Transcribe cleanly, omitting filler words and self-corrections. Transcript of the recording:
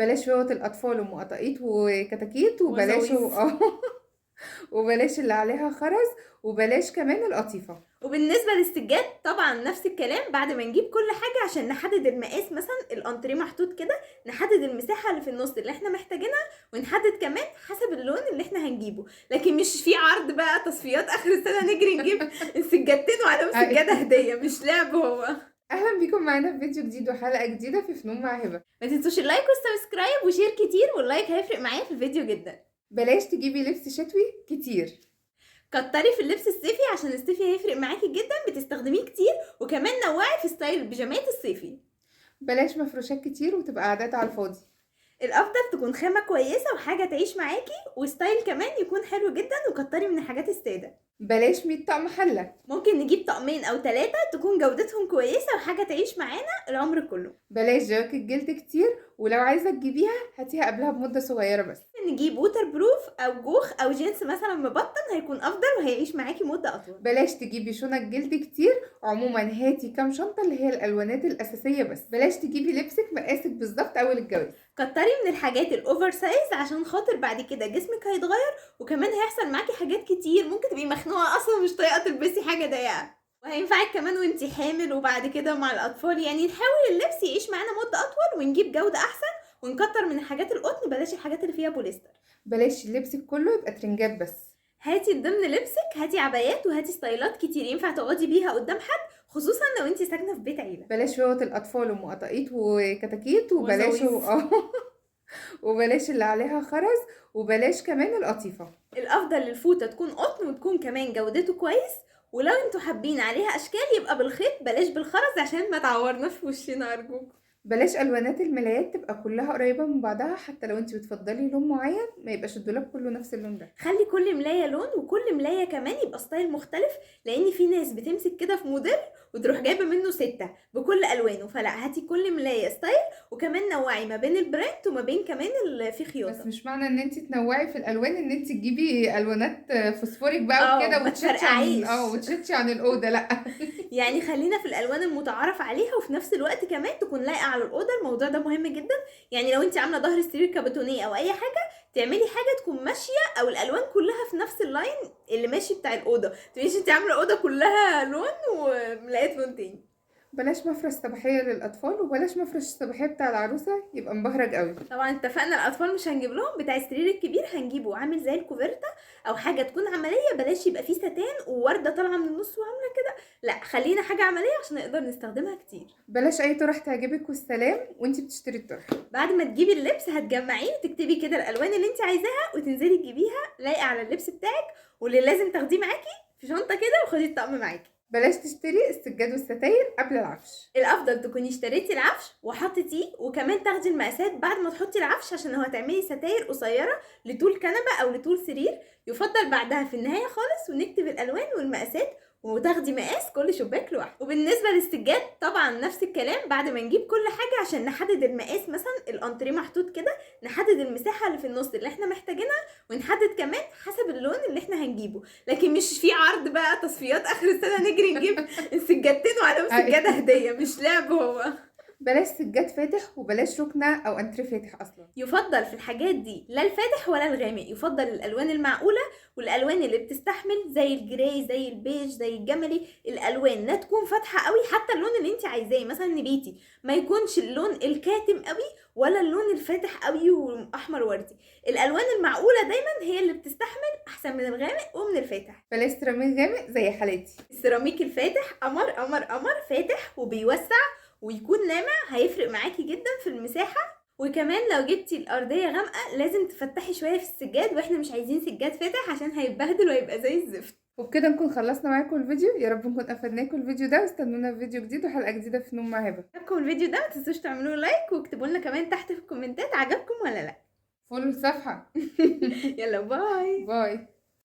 بلاش فوط الاطفال ومقاطيط وكتاكيت، وبلاش وزويز. وبلاش اللي عليها خرز، وبلاش كمان القطيفه. وبالنسبة للسجاد طبعا نفس الكلام، بعد ما نجيب كل حاجة عشان نحدد المقاس، مثلا الانتريه محطوط كده نحدد المساحة اللي في النص اللي احنا محتاجينها، ونحدد كمان حسب اللون اللي احنا هنجيبه. لكن مش في عرض بقى تصفيات اخر السنة نجري نجيب السجادتين وعليهم سجادة هديه، مش لعب هو. اهلا بيكم معانا في فيديو جديد وحلقه جديدة في فنون مع هبه. ما تنسوش ال like وال subscribe و share كتير، وال like هيفرق معايا في الفيديو جدا. بلاش تجيبي لبس شتوي كتير، كتري في اللبس الصيفي عشان الصيفي هيفرق معاكي جدا، بتستخدميه كتير. وكمان نوعي في style البيجامات الصيفي. بلاش مفروشات كتير وتبقى عادات على الفاضي. الافضل تكون خامة كويسة وحاجه تعيش معاكي، و style كمان يكون حلو جدا، وكتري من الحاجات السادة. بلاش 100 طقم حله، ممكن نجيب طقمين او 3 تكون جودتهم كويسة وحاجه تعيش معانا العمر كله. بلاش جواكت جلد كتير، ولو عايزه تجيبيها هاتيها قبلها بمدة صغيرة بس. نجيب waterproof او جوخ او جينز مثلا مبطن، هيكون افضل وهيعيش معاكي مده اطول. بلاش تجيبي شنط جلد كتير، عموما هاتي كام شنطه اللي هي الالوانات الاساسية بس. بلاش تجيبي لبسك مقاسك بالظبط اول الجواز. كتري من الحاجات ال oversize عشان خاطر بعد كده جسمك هيتغير، وكمان هيحصل معاكي حاجات كتير، ممكن تبقي مخنوقه اصلا مش طايقة تلبسي حاجة ضيقه، وهينفعك كمان وانتي حامل وبعد كده مع الاطفال. يعني نحاول اللبس يعيش معانا مده اطول ونجيب جوده احسن، ونكتر من الحاجات القطن، بلاش الحاجات اللي فيها بوليستر. بلاش لبسك كله يبقى ترنجات بس. هاتي ضمن لبسك هاتي عبايات وهاتي ستايلات كتير ينفع تقعدي بيها قدام حد، خصوصا لو انتي ساكنة في بيت عيله. بلاش فوط الاطفال ومقاطيط وكتاكيت، وبلاش وبلاش اللي عليها خرز، وبلاش كمان القطيفه. الافضل للفوطه تكون قطن وتكون كمان جودته كويس، ولو انتوا حابين عليها اشكال يبقى بالخيط، بلاش بالخرز عشان ما تعورناش في وشنا ارجوك. بلاش الوانات الملايات تبقى كلها قريبه من بعضها، حتى لو انت بتفضلي لون معين ما يبقاش الدولاب كله نفس اللون ده. خلي كل ملايه لون، وكل ملايه كمان يبقى style مختلف، لان في ناس بتمسك كده في موديل وتروح جايبه منه 6 بكل الوانه، فلا هاتي كل ملايه style، وكمان نوعي ما بين ال print وما بين كمان اللي في خياطة. بس مش معنى ان انت تنوعي في الالوان ان انت تجيبي الوانات فوسفوريك بقى وكده وتشتي عن الاوضة، لا يعني خلينا في الالوان المتعارف عليها، وفي نفس الوقت كمان تكون لايقة على الاوضة. الموضوع ده مهم جدا، يعني لو انت عامله ظهر السرير كابتونيه او اي حاجة، تعملي حاجة تكون ماشية او الالوان كلها في نفس ال line اللي ماشي بتاع الاوضة، تبقيش انت عامله اوضة كلها لون وملاقيت لون تاني. بلاش مفرش صباحية للاطفال، وبلاش مفرش الصباحية بتاع العروسة يبقى مبهرج قوي. طبعا اتفقنا الاطفال مش هنجيب لهم بتاع السرير الكبير، هنجيبه عامل زي الكوفرتا او حاجة تكون عملية، بلاش يبقى فيه ستان وورده طالعه من النص وعامله كده، لا خلينا حاجة عملية عشان نقدر نستخدمها كتير. بلاش اي طرح تعجبك والسلام وانت بتشتري الطرح. بعد ما تجيبي اللبس هتجمعيه وتكتبي كده الالوان اللي انت عايزاها وتنزلي تجيبيها لايقة على اللبس بتاعك، واللي لازم تاخديه معاكي في شنطه كده، وخدي الطقم معاكي. بلاش تشتري السجاد والستاير قبل العفش. الافضل تكوني اشتريتي العفش وحطيتيه، وكمان تاخدي المقاسات بعد ما تحطي العفش، عشان لو هتعملي ستاير قصيرة لطول كنبة او لطول سرير يفضل بعدها في النهاية خالص، ونكتب الالوان والمقاسات وتاخدي مقاس كل شباك لوحده. وبالنسبة للسجاد طبعا نفس الكلام، بعد ما نجيب كل حاجة عشان نحدد المقاس، مثلا الانتريه محطوط كده نحدد المساحة اللي في النص اللي احنا محتاجينها، ونحدد كمان حسب اللون اللي احنا هنجيبه. لكن مش في عرض بقى تصفيات اخر السنة نجري نجيب السجادتين وعليهم سجادة هديه، مش لعب هو. بلاش سجاد فاتح، وبلاش ركنه او انتريه فاتح اصلا. يفضل في الحاجات دي لا الفاتح ولا الغامق، يفضل الالوان المعقولة والالوان اللي بتستحمل زي ال gray زي البيج زي الجملي، الالوان لا تكون فاتحة قوي، حتى اللون اللي انت عايزاه مثلا نبيتي ما يكونش اللون الكاتم قوي ولا اللون الفاتح قوي واحمر وردي. الالوان المعقولة دايما هي اللي بتستحمل احسن من الغامق ومن الفاتح. بلاش سيراميك غامق زي حالاتي. السيراميك الفاتح قمر قمر قمر، فاتح وبيوسع ويكون لامع، هيفرق معاكي جدا في المساحة. وكمان لو جبتي الارضية غامقه لازم تفتحي شوية في السجاد، واحنا مش عايزين سجاد فاتح عشان هيتبهدل وهيبقى زي الزفت. وبكده نكون خلصنا معاكم الفيديو، يا رب نكون افدناكم الفيديو ده، واستنونا في فيديو جديد وحلقه جديدة في نوم مع هبه. عجبكم الفيديو ده ما تنسوش تعملوا like، واكتبوا لنا كمان تحت في الكومنتات عجبكم ولا لا. follow الصفحة. يلا bye bye.